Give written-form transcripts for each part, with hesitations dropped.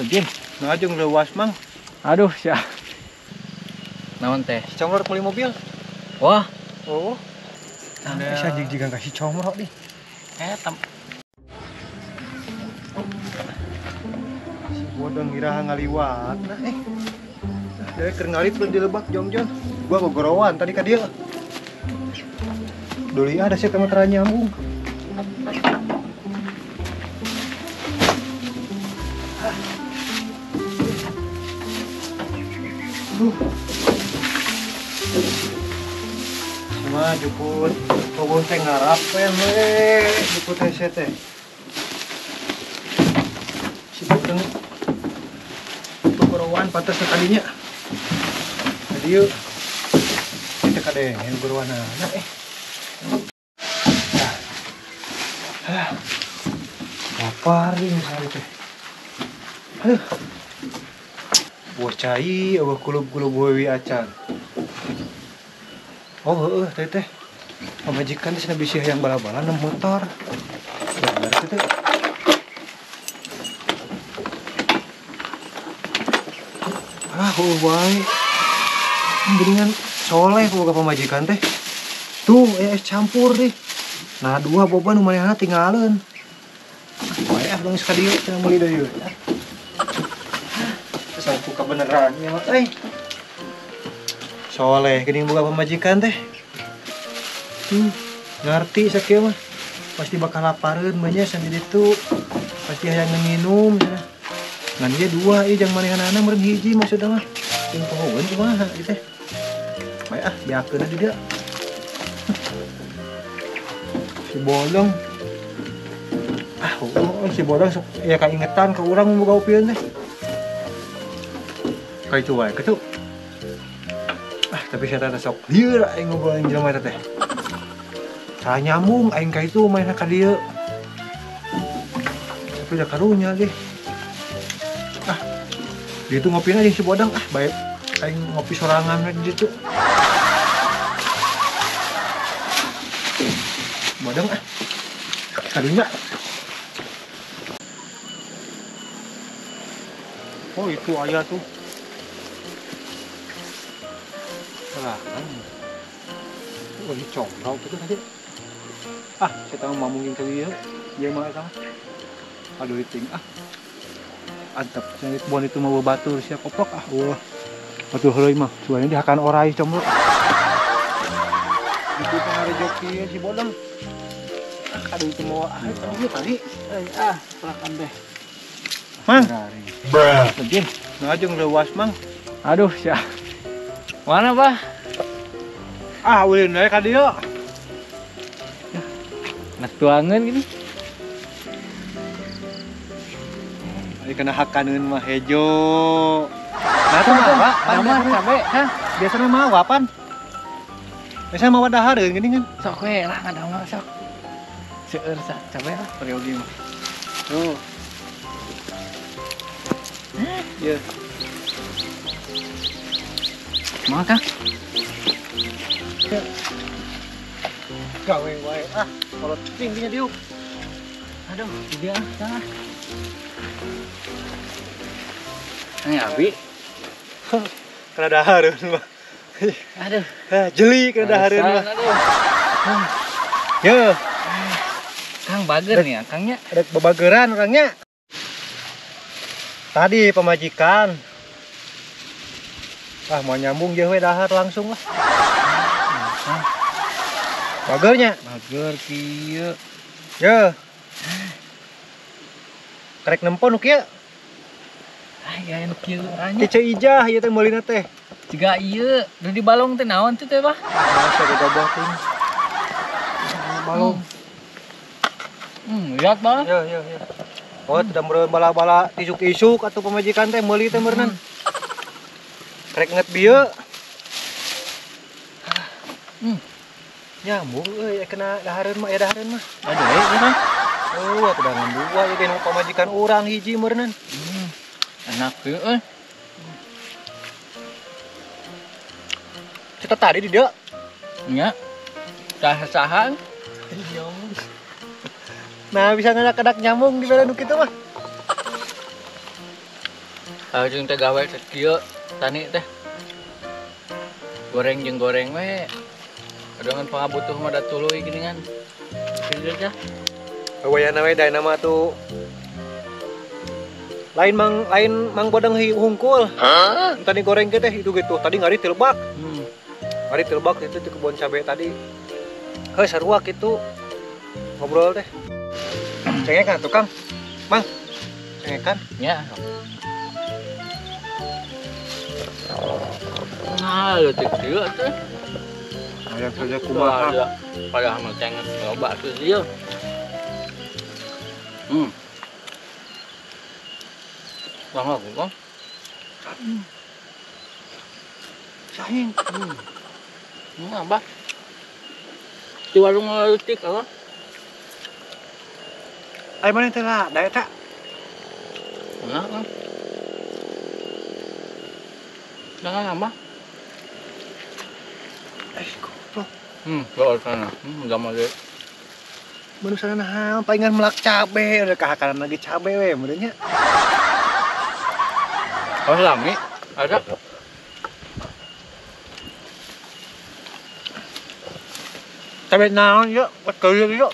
Jin, ngajung leuwas mang. Aduh, sia. Naon teh? Si Comro beli mobil. Wah. Oh. Nah, bisa jig-jigan ka si Comro nih. Si bodong iraha ngaliwat. Nah, Dari keur ngalit di lebak jongjon. Gua gogorowan tadi ka dieu. Duli ada sih teman tera nyambung. Cuma juput kobon teh ngarapen we, juput hese teh. Si bodong gogorowan pantes tadinya. Tadi yuk kita kadengen gogorowanana Lapar nih misalnya teh. Aduh. Buah cai, eueuh kulub-kulub wewi acan. Oh heueuh teh teh. Pamajikan teh cenah bisi hayang bala-bala nem motor. Bener teh. Ah, heueuh wae. Mendingan soleh boga pamajikan teh. Tuh, es campur deh. Nah, dua boba nu manehna tinggaleun. Wae ah geus ka dieu cenah meuli deui. Sampu kebenarannya mah euy. Soleh geuning boga pamajikan teh. Ngarti sakieu mah. Pasti bakal lapareun mah nya sambil ditu. Pasti hayang nginum cenah. Ngan ieu dua ieu jang manehanana meureun hiji maksudna mah. Jeung pohoeun kumaha ieu teh. Bae ah beakeun di dieu. Si bolong. Ah, oh, si bolong sok ya kaingetan ka urang boga upieun teh. Kayak itu wae ketu. Ah, tapi saya teh sok lieur aing ngobrol jeung jelema eta teh. Salah nyambung aing ka itu mainna ka dieu. Tapi udah karunya deh. Ah. Di itu ngopina jeung si bodang ah bae aing ngopi sorangan we di ditu. Bodang ah. Karunya. Oh, itu ayah tuh. Oh, ini Comro itu tadi. Ah, saya tahu mau mungkin kali ya. Dia mah sama. Aduh, ting ah. Antep, saya bon itu mau batur siap koplok ah. Wah. Batur heureuy mah, suaranya dihakan orai Comro. Itu pangarejoki si bodong. Aduh, itu mau ah, itu tadi. Ah, perakan deh. Mang. Bruh. Jin, ngajung leuwas mang. Aduh, sia. Mana, Bah? Ah, ulin we ka dieu. Nak tuangan gini. Ari kana hakaneun mah hejo. Nah, tuh mawa, pan cabe, hah? Biasana mawa pan. Biasana mawa dahareun gini kan. Sok we lah ngadamel sok. Seueur sa cabe lah peryogi mah. Tuh. Ieu. Mau kah? Gawe wae ah, kalau tingginya diuk. Aduh, dia ah. Ini abi. Kena dahareun mah. Aduh. Jeli kena dahareun mah. Aduh. Ye. Kang bager nih, Kangnya. Rek babageran orangnya. Tadi pemajikan. Ah, mau nyambung je we dahar langsung lah. Bagernya? Bager kieu. Ye. Karek nempo nu kieu. Ah, ya nu kieu anya. Ti Ceu Ijah ieu teh meulina teh. Jiga ieu, nu di balong teh naon teh teh, Bah? Masa gagabah ting. Balong. Lihat, Bah. Ye, ye, ye. Oh, tidak meureun bala-bala isuk-isuk atuh pamajikan teh meuli teh meureunnan. Rek nget bieu. Nyambung euy kena dahareun mah ya dahareun mah. Aduh, euy, Oh, atuh dangan dua ieu ge nu pamajikan urang hiji meureunnan. Enak ieu euy. Cita tadi di dieu. Nya. Saha-saha. Nyambung. Nah, bisa ngadak-ngadak nyambung di bere nu kitu mah. Jeung teh gawe teh kieu tani teh. Goreng jeung goreng we. Adangan pangabutuh mah da tuluy geuningan. Kieu teh. Wayana we daena mah tuh. Lain mang bodang hungkul. Hah? Tadi goreng ke teh itu gitu. Tadi ngari tilbak. Ngari tilbak itu di kebun cabe tadi. Heuh sarua kitu. Ngobrol teh. Cengekan tukang. Mang. Cengekan? Ya. Nah, leutik kieu teh. Aya kerja kumaha? Padahal mah cengek loba tuh ieu. Lama aku kok. Sahin. Abah. Di warung leutik apa? Ai mana teh lah, da eta. Nah, kan. Jangan abah. Goblok. Bawa sana. Enggak mau deh. Manusia naon palingan melak cabe, udah kahakanan lagi cabe we meureun nya. Oh, lami. Ada. Cabe naon yuk, geureun yuk.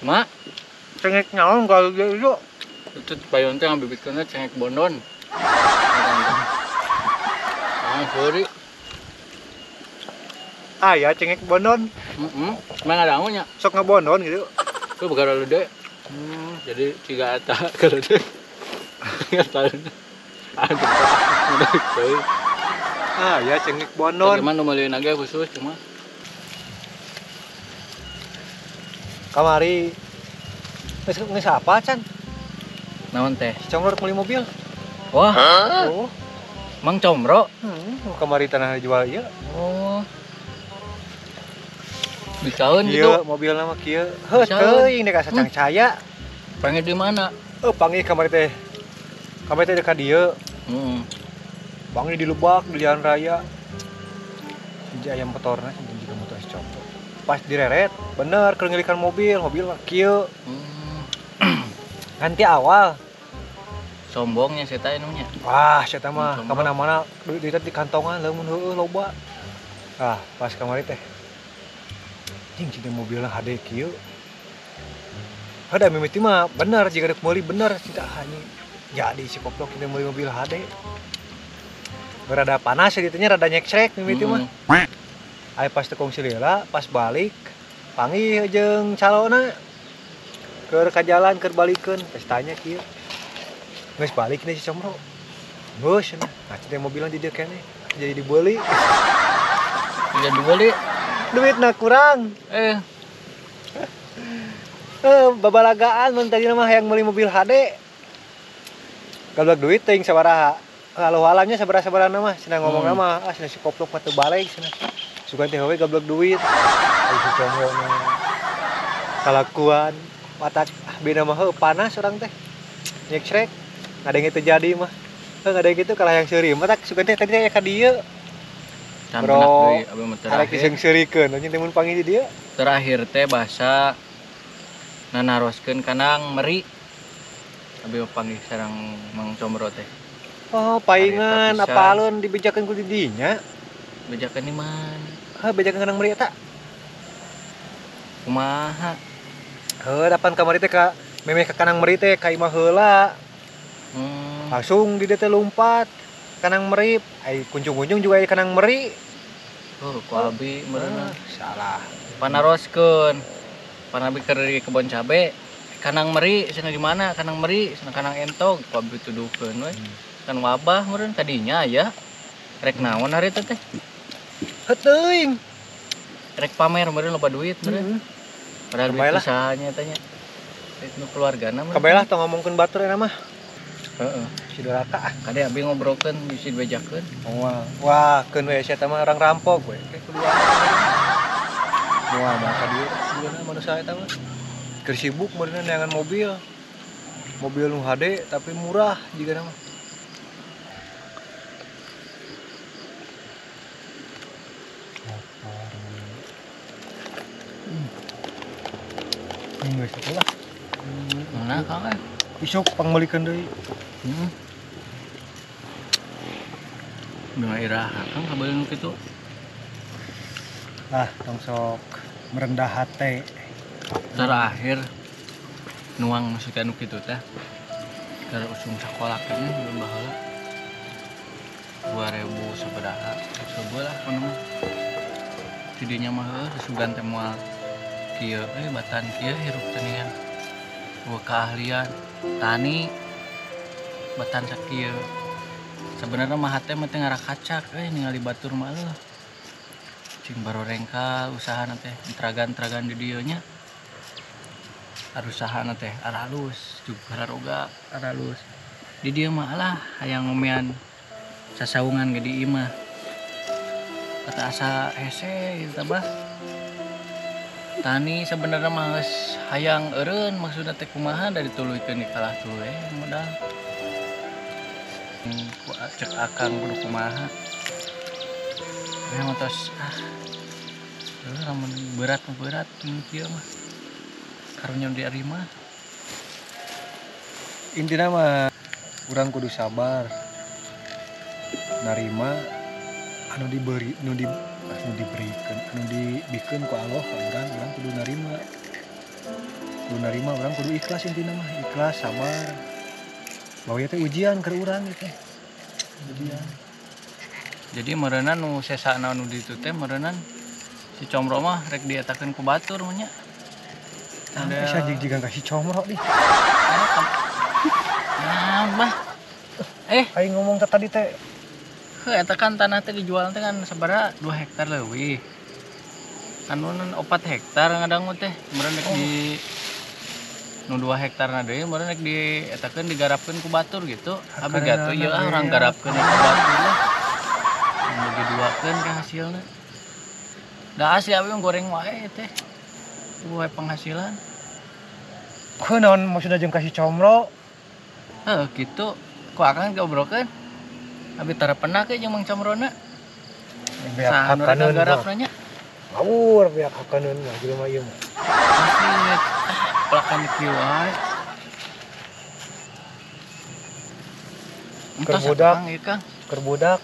Mak, cengek naon geureun yuk. Itu payon teh ngabibitkeunna cengek bondon. Ah, sorry. Ah ya cengek bondon. Heeh. Mana ada nya? Sok ngebondon gitu. Itu begara lede. Jadi ciga eta galede. Enggak. Aduh. Ah ya cengek bondon. Cuman nu meuli ge khusus cuma. Kamari geus apa can? Naon teh? Si Comro meuli mobil. Wah. Oh. Mang Comro? Kamari tanah dijual ieu. Oh. Bisaeun gitu. Ieu mobilna mah kieu. Heuh teuing dek asa cangcaya. Panggil di mana? Panggil kamari teh. Kamari teh dekat dieu. Heeh. Panggil di Lebak di jalan raya. Hiji ayam petorna hiji juga motor si Comro. Pas direret, bener keur ngelikan mobil, mobil mah kieu. Nanti awal sombongnya saya tanya namanya. Wah, saya mah kemana-mana duit di kantongan lamun heueuh loba. Ah, pas kamari teh. Jing cinta mobilna HD kieu. Ada mimiti mah bener jika rek meuli bener cinta anjing. Jadi si koplok kita meuli mobil HD. Rada panas ya ditunya rada nyeksrek mimiti mah. Aya pas teu kongsi lila, pas balik panggih jeung calona. Keur ka jalan keur balikeun, pestanya kieu. Geus balik nih si Comro. Geus cenah. Nah, cinta mobilna di dieu keneh. Jadi dibeli. Jadi dibeli. Duitna kurang. Babalagaan mun tadi mah yang meuli mobil HD. Gablek duit teuing sabaraha. Kalau alamnya sabaraha-sabarana mah cenah ngomongna mah ah cenah si koplok mah teu baleg cenah. Sugan teh we gablek duit. Ai si Comro mah kalakuan watak bina mah heuh panas urang teh. Nyeksrek. Ngadeng itu jadi mah. Heuh ngadeng itu kalah yang seuri mah tak sugan teh tadi teh ka dieu. Bro, arek diseungseurikeun anjing teh mun panggih di dieu. Terakhir teh basa nanaroskeun kanang meri. Abi panggih sareng Mang Comro teh. Oh, paingan apaleun dibejakeun ku di dinya? Bejakeun di mana? Heuh, bejakeun kanang meri eta. Kumaha? Heuh, dapan kamari teh ka memeh ka kanang meri teh ka imah heula. Langsung di dieu teh lumpat. Kanang meri, ai kunjung-kunjung juga ai kanang meri. Oh, ku abi meureunna. Salah. Panaroskeun. Pan abi keur di kebon cabe, kanang meri cenah di mana? Kanang meri, cenah kanang entog, ku abi tuduhkeun we. Kan wabah meureun tadinya aya. Rek naon hari teh teh? Heuh teuing. Rek pamer meureun loba duit meureun. Padahal duit usahanya tanya. Rek nu keluargana meureun. Kabae lah tong ngomongkeun batur eta mah. Heeh. Si doraka ah. Kade abi ngobrolkeun bisi dibejakeun. Wah, wah keun we sia mah orang rampok we. Kedua. Wah, mah ka dieu sebenarnya manusia eta mah. Keur sibuk meureun neangan mobil. Mobil nu HD tapi murah jigana mah. Geus atuh lah. Mana Kang eh? Isuk pangmeulikeun deui. Bima iraha Kang kabarin nu kitu. Ah, tong sok merendah hati. Terakhir nuang maksudnya nu kitu teh. Keur usum sakola kan belum baheula. 2000 sabaraha, sebuah lah kono mah. Tidinya mah heuh sugan teh moal kieu euy batan kieu hirup teh ningan. Eueuh keahlian tani batan sakieu. Sebenarnya mah hate mah teh ngarakacak euy ningali batur mah leuh. Cing barorengkal usahana teh teragan-teragan di dieu nya. Arusahana teh aralus juga roga aralus. Di dieu mah alah hayang ngomean sasaungan ge di imah. Kata asa hese gitu tabah. Tani sebenarnya mah geus hayang eureun maksudna teh kumaha dari tuluykeun dikalah tuluy modal. Ku cek akang kudu kumaha. Memang tos ah. Lamun berat mah berat kieu mah. Karunya diterima. Intina mah urang kudu sabar. Narima anu diberi nu di anu diberikan anu dibikeun ku Allah ka urang, urang kudu narima. Kudu narima urang kudu ikhlas intina mah, ikhlas sabar. Bahwa ieu teh ujian keur urang ieu teh. Ujian. Jadi meureunan nu sesana nu ditu teh meureunan si Comro mah rek dietakeun ku batur mah nya. Ada bisa jig-jigan ka si Comro dih. Nah, bah. Aing ngomong teh tadi teh. Heuh eta kan tanah teh dijual teh kan sabaraha 2 hektar leuwih. Anu 4 hektar ngadangu teh meureun rek di nu 2 hektar na deui meureun rek dietakeun digarapkeun ku batur gitu. Abi gatuh ieu ah urang garapkeun ku batur lah. Bagi duakeun ka hasilna. Da asli abi mah goreng wae teh. Wae penghasilan. Kunaon maksudna jeung ka si Comro? Heuh kitu. Ku akang diobrolkeun. Abi tara pernah ke jeung Mang Comrona. Beak hakaneun garapna nya. Ngawur beak hakaneun mah jelema ieu mah. Asli pelakan kieu wae. Keur budak, keur budak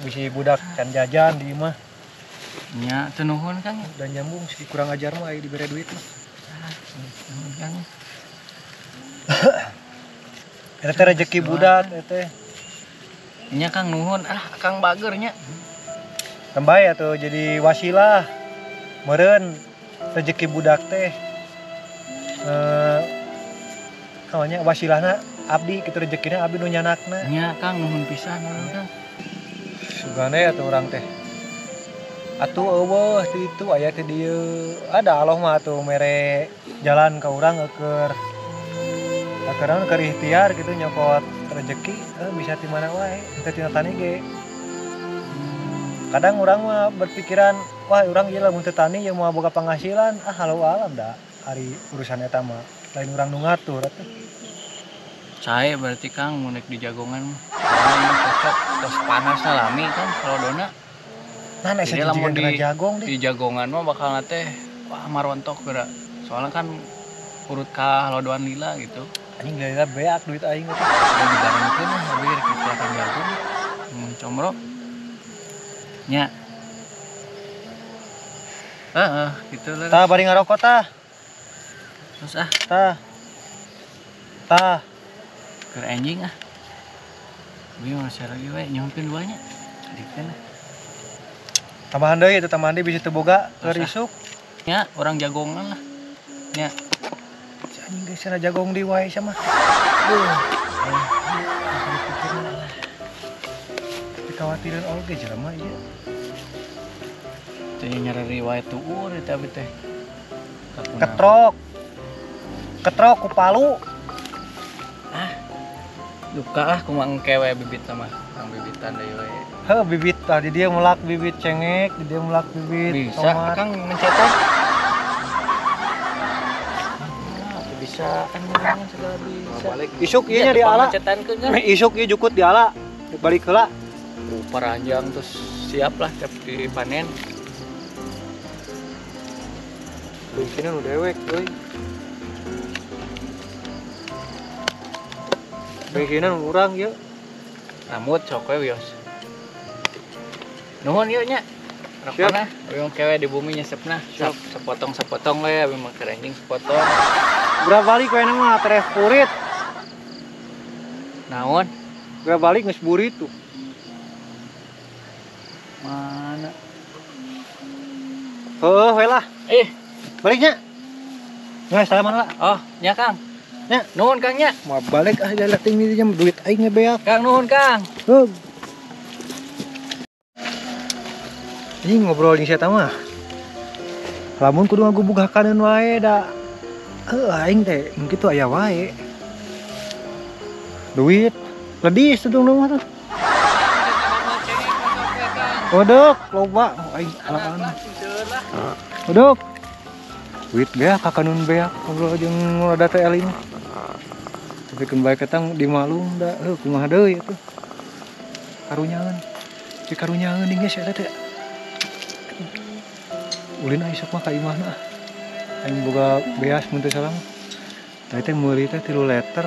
bisi budak can jajan di imah. Nya teu nuhun Kang. Dan nyambung si kurang ajar mah aya dibere duit mah. Nuhun Kang. Eta teh rezeki budak eta teh. Nya Kang nuhun ah Kang bager nya. Tembay atuh jadi wasilah. Meureun rezeki budak teh namanya wasilahna abdi kitu rezekina abdi nu nyanakna. Nya Kang nuhun pisan nuhun Kang. Sugane atuh urang teh. Atuh eueuh ti ditu aya ti dieu. Ada Allah mah atuh mere jalan ka urang keur naon keur ikhtiar gitu nyokot rezeki bisa di mana wae teu tina tani ge. Kadang urang mah berpikiran wah urang ieu lamun teu tani ieu moal boga penghasilan, ah halau alam da ari urusan eta mah lain urang nu ngatur atuh. Cae berarti Kang mun rek di jagongan mah. Cocok tos panasna lami kan kalau dona. Nah, asa lamun di jagong deh. Di jagongan mah bakal teh wah marontok geura. Soalnya kan urut ka halodoan lila gitu. Anjing lila beak duit aing teh. Dibarengkeun lah abi rek dipelakan jagung. Mun Comro. Nya. Heeh, gitu lah. Tah bari ngarokok tah. Terus ah. Tah. Tah. Keur anjing ah. Abi mah lagi we nyuhunkeun duanya. Adikeun ah. Tambahan deui eta tambahan deui bisa teu boga keur isuk. Nya orang jagongan lah. Nya. Si anjing geus cenah jagong deui wae sia mah. Aduh. Dikhawatirin oge jelema ieu. Teh nyareri wae tuur eta abi teh. Ketrok. Ketrok ku palu. Ah. Duka ah kumaha engke we bibit mah. Kang bibitan deui we. Heuh bibit tah di dieu melak bibit cengek, di dieu melak bibit bisa, tomat. Bisa Kang mencetak. Ah, bisa kan segala bisa. Isuk ieu nya diala. Isuk ieu jukut diala. Balik heula. Paranjang terus siap lah tiap dipanen. Bensinnya nu dewek euy. Bensinnya nu urang ieu. Rambut sok we wios. Nuhun ieu nya. Rokona abi mah kewe di bumi nyesepna. Sepotong-sepotong we abi mah kerenjing sepotong. Geura balik we mah tereh purit. Naon? Geura balik geus burit tuh. Mana? Heuh we lah. Baliknya. Nggak, salaman lah. Oh, nya Kang. Nya. Nuhun Kang nya. Mau balik ah jalan tinggi jam duit aing beak. Kang nuhun Kang. Heuh. Ini ngobrol jeung sia mah. Lamun kudu ngagubug hakaneun wae da. Heuh aing teh mun kitu aya wae. Duit ledis tuh mah tuh. Kodok loba aing alang-alang. Kodok. Duit beak kakanun beak ngobrol jeung rada teh eling. Tapi keun bae ketang di malung da heuh kumaha deui atuh. Karunyaeun. Si karunyaeun deui geus eta teh. Ulin ah isuk mah ka imahna. Aing boga beas mun teu salah mah. Tadi teh meuli teh 3 liter.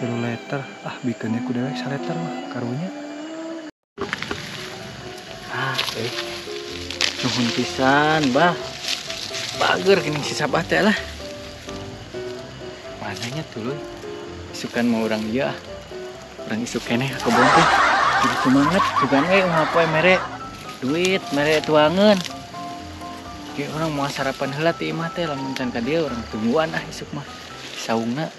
3 liter. Ah bikeunnya ku dewek saliter mah karunya. Ah, nuhun pisan, Bah. Bager gini si Sabah teh lah. Mananya tuluy. Isukan mau urang ieu ah. Urang isuk keneh ka kebon teh. Jadi semangat sugan we unggal poe mere duit, mere tuangeun. Ge urang moal sarapan heula ti imah teh lamun can ka dieu urang tungguan ah isuk mah. Saungna.